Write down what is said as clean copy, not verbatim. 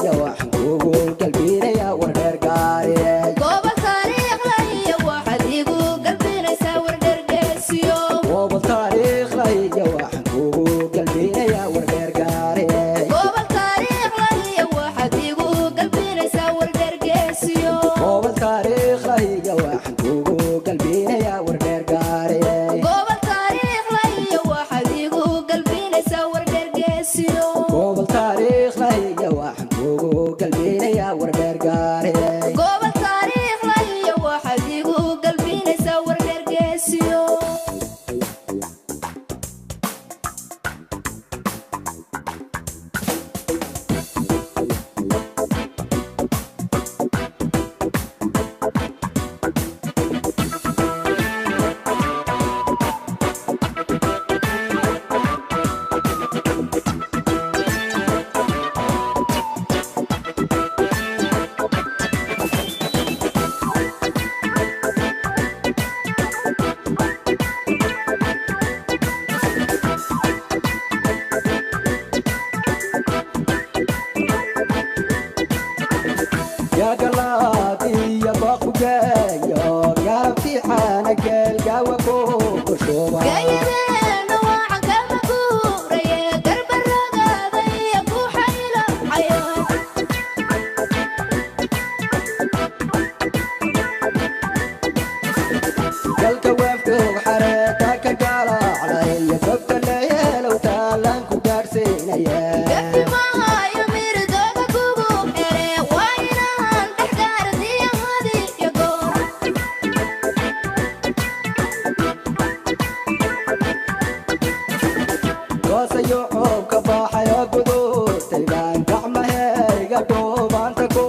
iyo waxaan kugu galbinayaa wardheer gaare. Gobol taariikhla iyo waxaad igu galbinaysaa wardhergeesiyo. Gobol taariikhla iyo waxaan kugu galbinayaa wardheer gaare. Gobol taariikhla iyo waxaad igu galbinaysaa wardhergeesiyo. Gobol taariikhla iyo waxaan kugu galbinayaa wardheer gaare. Gobol taariikhla iyo waxaad igu galbinaysaa wardhergeesiyo. Gobol taariikhla iyo waxaan kugu galbinayaa wardheer gaare. Gobol taariikhla iyo waxaad igu galbinaysaa wardhergeesiyo. Yagalaad iyo baqugeeyo galabtii xaanageel gaawa kugu shuba. Gayadeena waacan kama guuraye garbaragaada iyo kuxaylacayo. Galka weeftoog xareeta ka galaaclay iyo gobta leyeelow taalaan ku gaadhsiinaya. Gafi maayo mirdooga kugu here, waa inaan dhex gaardiya hadi iyo goor. Goosayo coobka baaxayo guduutay baan gacmahayga dhuubaanta ku